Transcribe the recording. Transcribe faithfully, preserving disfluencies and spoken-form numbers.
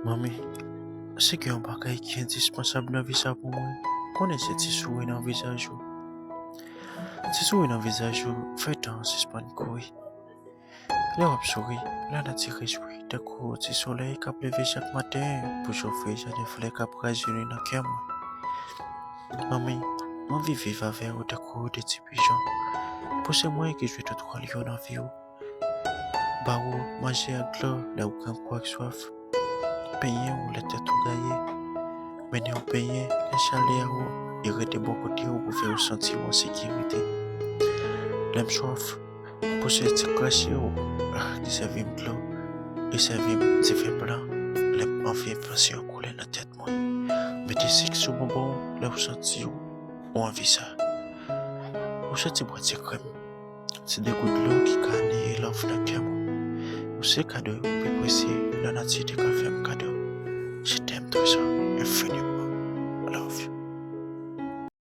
Manmi, si gen yon bagay ki endispansab nan vi sa pou mwen, konnen se ti souri nan vizaj ou. Ti souri nan vizaj ou fè tan an sispann kouri. Lè w ap souri, lanati rejwi tankou ti solèy k ap leve chak maten pou chofe jaden flè k ap rajeni nan kè mwen. Manmi, m anvi viv avè w tankou de ti pijon. Pouse mwen ki jwe tout wòl yo nan vi w. Ba ou manje ak dlo lè ou gen gou ak swaf. Penyen w lè tèt ou gaye. Mennen w benyen lè chalè a wo e rete bò kote w pou fè w santi w an sekirite. Lè m swaf, pouse ti krache w ki sèvi m dlo e sèvi m diven blan lè m anvi panse yon koulè nan tèt mwen. Mete sik sou bonbon w lè w santi w ou anvi sa. Ou santi bwè ti krèm. Se de gout dlo ki ka neye love nan kè mwen. Ou se kado pi presye lanati te ka fè m kado. Je t'aime, trésor, infiniment.